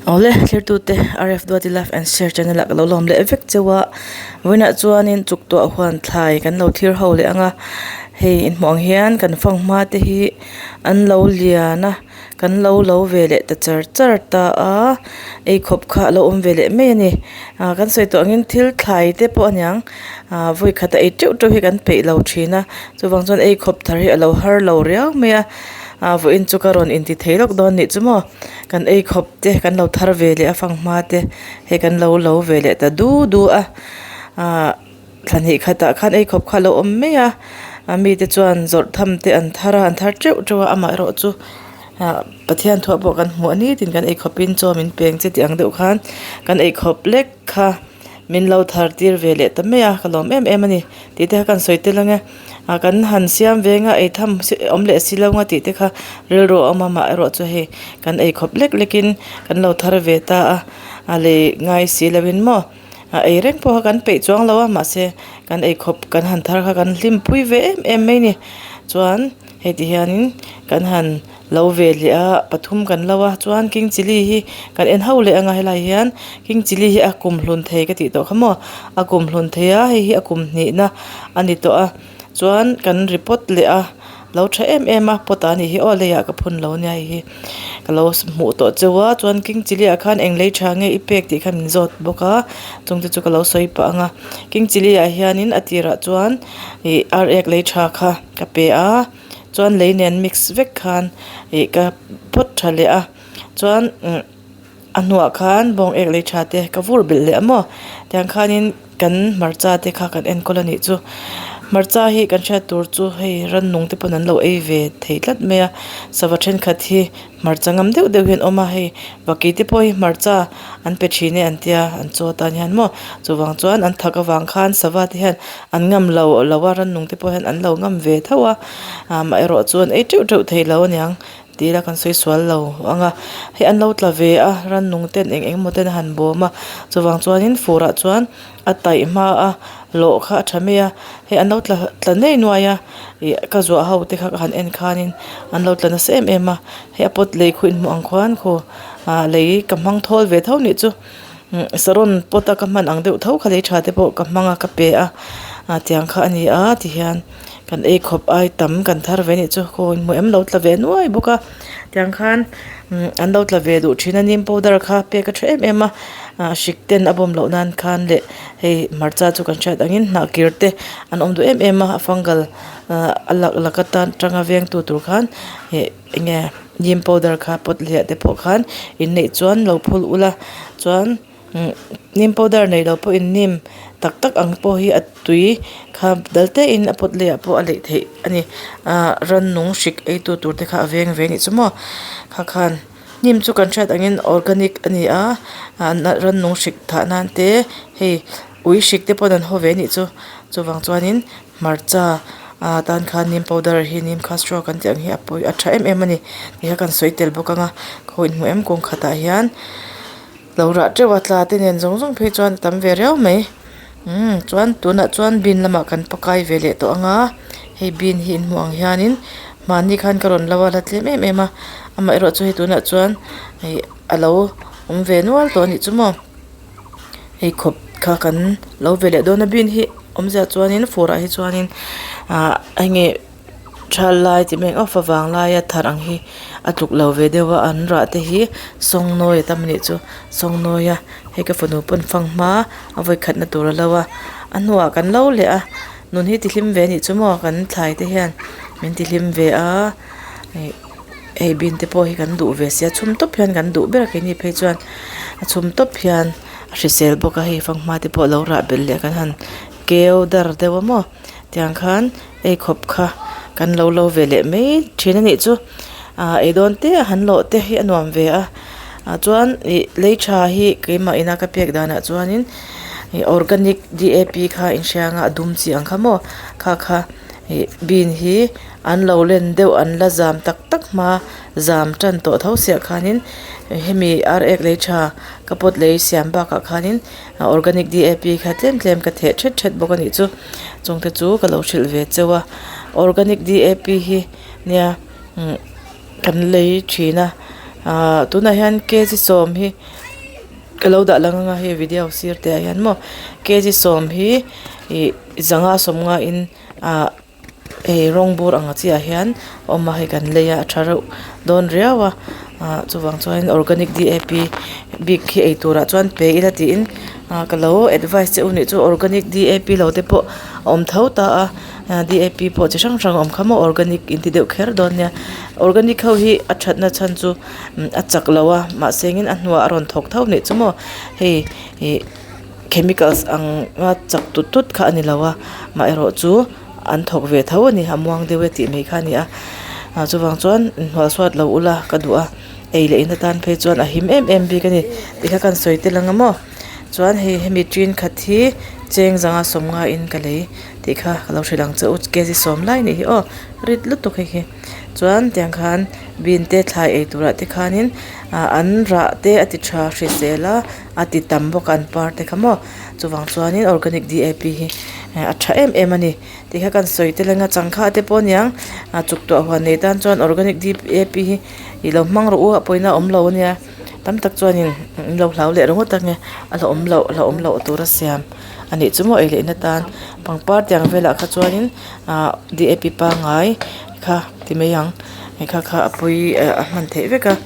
Awle thirtute RF Duati Love and Share channel ah ka lo lawm leh vek cheu a vawiinah chuanin chuk tuah huan thlai kan lo thlir ho leh ang a hei inhmuh ang hian kan fanghma te hi an lo lian a kan lo lo ve leh ta char char ta a eikhawp kha a lo awm ve leh mai a ni ah kan sawi tawh angin thil thlai te pawh a niang ah vawi khat a ei teuh teuh hi kan peih lo thin a chuvang chuan eikhawp thar hi a lo har lo riau mai a ah vawiin chu ka rawn inti thei lawk dawn nih chu maw. Kan ei khawp te kan lo thar ve leh a fanghma te hei kan lo lo ve leh ta du du a ahh thla hnih khatah khan ei khawp kha a lo awm mai a a mite chuan zawrh tham te an thar a an thar teuh teuh a amaherawh chu ah Pathian thuah pawh kan hmuh a nitin kan ei khawpin chaw min peng che tih ang deuh khan kan ei khawp lek kha. Min lo thar tir ve leh ta mai a, ka lawm em em a ni tih te kha kan sawi tel ang e. Ah kan han siam ve nga ei tham awm leh si lo nga tih te kha rilru a awm a, mah erawh chu hei kan ei khawp lek lek in kan lo thar ve ta a, a lei ngai si lo in maw a ei reng pawh kha kan peih chuang lo a, mahse kan ei khawp kan han thar kha kan hlim pui ve em em mai a ni. Chuan hei ti hianin kan han. Lo ve leh a pathum kan lo a chuan king chilli hi kan en ho leh anga helai hian king chilli hi a kum hlun thei ka tih tawh kha maw a kum hlun thei a hei hi a kum hnih na a ni tawh a chuan kan ri pawt leh a lo tha em em a pot ah a nih hi aw leiah ka phun lo ania hei hi ka lo hmuh tawh cheu a chuan king chilli ah khan eng lei tha nge i pek tih kha min zawt bawk a chung te chu ka lo sawi pah ang a king chilli ah hianin a tirah chuan ih ar ek lei tha kha ka pe a. Chuan lei nen mix vek khan ih ka phawt tha leh a chuan umm a hnuah khan bawng ek lei tha te ka vur belh leh a maw tiang khanin kan hmarcha te kha kan enkawl a nih chu hmarcha hi kan hriat tur chu hei rannung te pawn an lo ei ve thei tlat mai a sava thenkhat hi hmarcha ngam deuh deuh hi an awm a hei vaki te pawh hi hmarcha an pe thin e an tia an chaw atan hian maw chuvang chuan an thak avang khan sava te hian An ngam lo lo a rannung te pawh hian an lo ngam ve tho a amaherawh chu an ei teuh teuh thei lo aniang tih ila kan sawi sual lo ang a hei an lo tla ve a rannung ten eng eng emaw ten a han bawm a chuvang chuanin furah chuan a taih hma a lawh kha a tha mai a hei an lo tla tla nei nuai a ih ka zuah ho te kha ka han en khanin an lo tla nasa em em a hei a pot lei khuh inhmuh ang khuan khaw ah lei ka hmang thawl ve tho nih chu. Saron pot a ka hman ang deuh tho kha lei tha te pawh ka hmang a ka pe a ah tiang kha a ni a tihian kan ei khawp ai tam kan thar ve anih chu khaw inhmu em lo tla ve nuai bawk a tiang khan an lo tla ve duh thin a neem powder kha pek a tha em em a ah hrik ten a bawm loh nan khan leh hei hmarcha chu kan hriat angin hnah kir te an awm duh em em a a fungal ah a lak lak atan tanga veng tu tur khan ih eng nge. Neem powder kha pot hliah te pawh khan in neih chuan lo phul ula chuan umm neem powder nei lo pawhin neem tak tak ang pawh hi a tui kha dal te in a pot leiah pawh a leih theih a ni ahh rannung hrik ei tu tur te kha a veng ve a nih chu maw kha khan neem chu kan hriat angin organic a ni a ah rannung hrik thah nan te hei ui hrik te pawn an haw ve a nih chu chuvang chuanin. Hmarcha ah tan khan neem powder hi neem castro kan tih ang hi a pawi a tha em em a ni tih kha kan sawi tel bawk ang a khaw inhmuh em kawng khatah hian lo rah teuh a tla te nen zawng zawng phei chuan a tam ve riau mai umm chuan tunah chuan bean lamah kan pakai ve leh tawh ang a hei bean hi inhmuh ang hianin hmanni khan ka rawn lo a la tlem em em a amaherawh chu hei tunah chuan hei a lo awm ve nual tawh a nih chu maw. Hei khawp kha kan lo ve leh dawn a bean hi awmzia chuanin fur ah hi chuanin ah enge thal lai tih mai off avang laia thar ang hi a tluk lo ve deuh a an rah te hi sawngnawi a tam anih chu sawngnawi a hei ka fanu pawn fanghma a vawi khat na tur a lo a a hnuah kan lo leh a nun hi tihlim ve anih chu maw kan thlai te hian min tihlim ve a ih. Hei bean te pawh hi kan duh ve sia chhum tawp hian kan duh ber a keini phei chuan a chhum tawp hian a hrisel bawk a hei fanghma te pawh a lo rah belh leh kan han keu dar deuh a maw tiang khan ei khawp kha kan lo lo ve leh mai thin a nih chu ah ei dawn te a han lawh te hi a nuam ve a ah chuan ih lei tha hi keimah ina ka pek danah chuanin ih organic D A P kha inhria anga a dum chi ang kha maw kha kha ih bean hi. An lo len deuh an la zam tak tak hma zam tan tawh tho siah khanin hemi ar ek lei tha ka pot lei siam bakah khanin organic D A P kha tlem tlem ka theh thet thet bawk a nih chu chungte chu ka lo hrilh ve cheu a organic D A P hi nia kan lei thin a. Ahh tunah hian kg sawm hi ka lo dah lang anga hei video sir te ah hian maw kg sawm hi ih zanga sawmnga in ahh hei rawng bur ang chiah ah hian a awm a hei kan lei a a tha reuh dawn riau a ah chuvang chuan organic D A P bik hi ei turah chuan pe ila tiin ah ka lo advice che u nih chu organic D A P lo te pawh a awm tho ta a ah D A P pawh chi hrang hrang a awm kha maw organic in ti deuh kher dawn nia organic ho hi a thatna chhan chu a chak lo a mahse engin a hnuah a rawn thawk tho nih chu maw hei ih chemicals ang a chak tut tut kha a ni lo a amaherawh chu an thawk ve tho a ni a muang deuh e tih mai kha a ni a ah chuvang chuan inhnual suat lo ula ka duh a ei leh in atan phei chuan a him em em bik a ni tikha kan sawi tel ang a maw chuan hei hemi tin khat hi cheng zanga sawmnga in ka lei tih kha ka lo hrilh ang che u kg sawm lai a nih hi aw rit lutuk hei hi chuan tiang khan bean te thlai ei turah te khanin ah an rah te a ti tha hrisel a a ti tam bawk a an par te kha maw chuvang chuanin organic D A P hi a tha em em a ni tikha kan sawi tel anga changkha te pawh aniang ah chuk tuah huan nei tan chuan organic D A P hi ih lo hmang rawh u a pawina a awm lo ania tam tak chuanin an lo hlau leh ringawt ange a la awm loh a la awm loh tur a siam a nih chu maw ei leh na tan pangpar tiang velah kha chuanin ah D A P pangngai kha ti mai ang kha kha a pawi a hman theih vek a.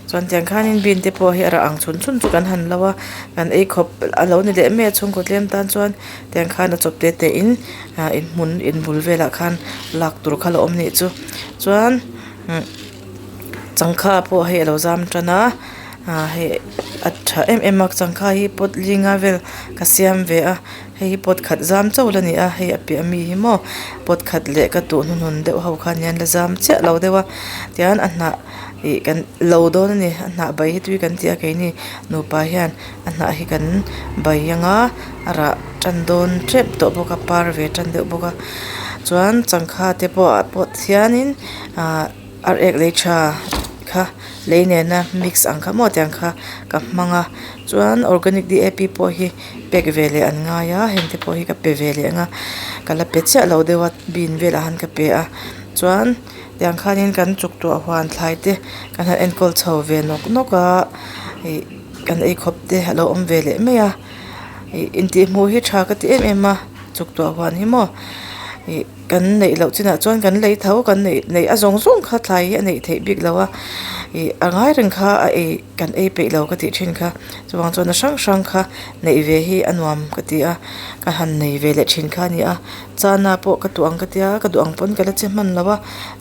Chuan tiang khanin bean te pawh hi a rah ang chhun chhun chu kan han lo a kan ei khawp a lo ni leh mai a chhungkaw tlem tan chuan tiang khan a chawp te te in ah inhmun inbul velah khan lak tur kha a la awm nih chu chuan umm changkha pawh hei a lo zam tan a ah hei a tha em em a changkha hi pot linga vel ka siam ve a hei hi pot khat zam chauh la ni a hei a piah ami hi maw pot khat leh ka tuh hnuhnun deuh ho kha nia an la zam chiah lo deuh a tian a hnah. Ih kan lo dawn a ni a hnah bai hi tui kan ti a keini nupa hian a hnah hi kan bai anga a rah tan dawn tep tawh bawk a par ve tan deuh bawk a chuan changkha te pawh ah pawh hianin ah ar ek lei tha kha lei nena mix ang kha maw tiang kha ka hmang a chuan organic D A P pawh hi pek ve leh an ngai a heng te pawh hi ka pe ve leh ang a ka la pe chiah lo deuh a bean velah han ka pe a chuan. Tiang khanin kan chuk tuah huan thlai te kan han enkawl chho ve nawk nawk a ih kan ei khawp te a lo awm ve leh mai a ih intihhmuh hi tha ka ti em em a chuk tuah huan hi maw ih kan neih loh chinah chuan kan lei tho kan neih neih a zawng zawng kha thlai hi a neih theih bik lo a ih a ngai reng kha a ei kan ei peih lo ka tih thin kha chuvang chuan a hrang hrang kha neih ve hi a nuam ka ti a ka han nei ve leh thin kha a ni a. Chana pawh ka tuh ang ka tia ka duh ang pawn ka la che hman lo a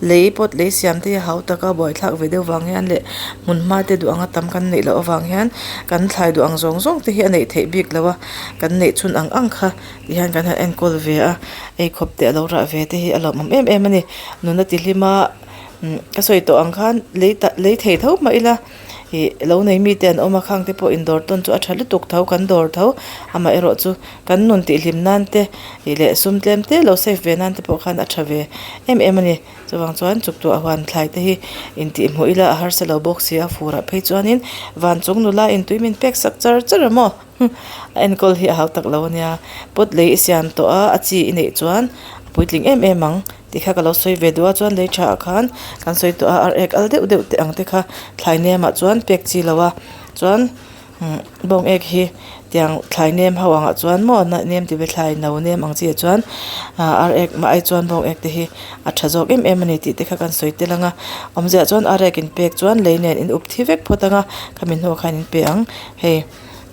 lei pawt lei siam te hi a hau tak a buaithlak ve deuh vang hian leh hmun hma te duh anga tam kan neih loh avang hian kan thlai duh ang zawng zawng te hi a neih theih bik lo a kan neih chhun ang ang kha ti hian kan han enkawl ve a eikhawp te a lo rah ve te hi a lawmawm em em a ni nuna ti hlim a ka sawi tawh ang khan lei ta lei thei tho mah ila. Ih lo nei mite an awm a khang te pawh indawr tawn chu a tha lutuk tho kan dawr tho amaherawh chu kan nun tihhlim nan te ih leh sum tlem te lo save ve nan te pawh khan a tha ve em em a ni chuvang chuan chuk tuah huan thlai te hi intihhmuh ila a harsa lo bawk si a fur ah phei chuanin van chung nula in tui min pek sak char char a maw a enkawl hi a hau tak lo a nia pot lei i siam tawh a a chi i neih chuan a puitling em em ang. Ti kha ka lo sawi ve duh a chuan lei tha ah khan kan sawi tawh a ar ek al deuh deuh te ang te kha thlai nem ah chuan pek chi lo a chuan umm bawng ek hi tiang thlai nem ho ang ah chuan maw nem ti ve thlai no nem ang chi ah chuan ah ar ek mah ai chuan bawng ek te hi a tha zawk em em a ni tih te kha kan sawi tel ang a awmzia ah chuan ar ek in pek chuan lei nen in up thi vek phawt ang a khami hnuah khan in pe ang hei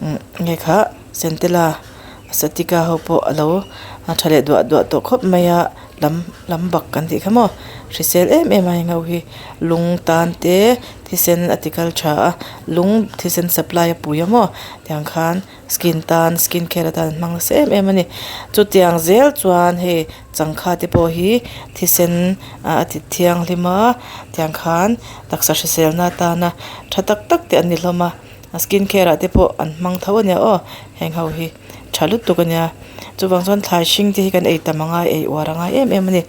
umm nge kha centella. Satika ho pawh a lo tha leh duah duah tawh khawp mai a lam lam bak kan tih kha maw hrisel em em a heng ho hi lung tan te thisen a ti kal tha a lung thisen supply a pui a maw tiang khan skin tan skin care atan an hmang nasa em em a ni chutiang zel chuan hei changkha te pawh hi thisen a ti thianghlim a tiang khan taksa hriselna atana tha tak tak te an ni hlawm a. A skin care ah te pawh an hmang tho ania aw heng ho hi tha lutuk ania. Chuvang chuan thlai hring te hi kan ei tam angai ei uar angai em em a ni.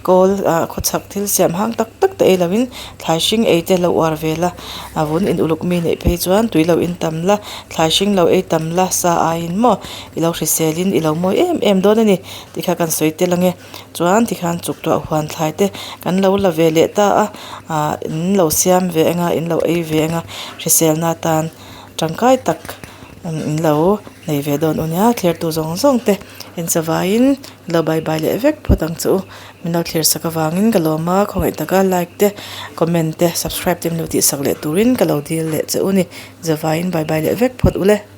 Kawl ah khawchhak thil siam hang tak tak te ei lovin thlai hring ei te lo uar ve la a vun in uluk mi neih phei chuan tui lo in tam la thlai hring lo ei tam la sa aiin maw i lo hrisel in i lo mawi em em dawn a ni tih kha kan sawi tel ang e chuan tikhan chuk tuah huan thlai te kan lo la ve leh ta a ah in lo siam ve anga in lo ei ve anga hrisel na tan tangkai tak in lo nei ve dawn u nia thlertu zawng zawng te in chavaiin lo bye bye leh vek phawt ang che u min lo thlir sak avangin ka lawm a khawngaih taka like te comment te subscribe te min lo tihsak leh turin ka lo dil leh che u ni zavaiin bye bye leh vek phawt u le.